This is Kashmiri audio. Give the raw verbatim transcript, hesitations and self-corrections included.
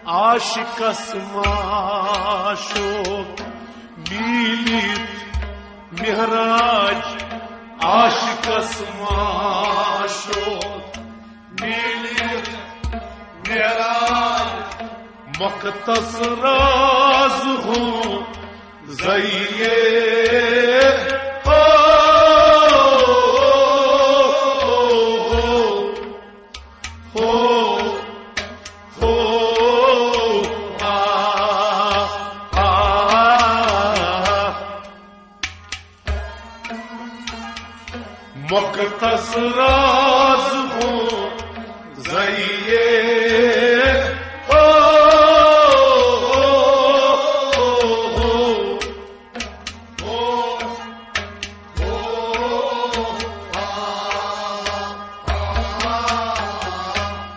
عاشقس معشوق میٖلِتھ معراج، عاشقس معشوق میٖلِتھ معراج، مختص راز ہوں زیے۔ ہو، ہو، ہو، ہو، آ، آ، آ۔ مختص راز ہوں زیے۔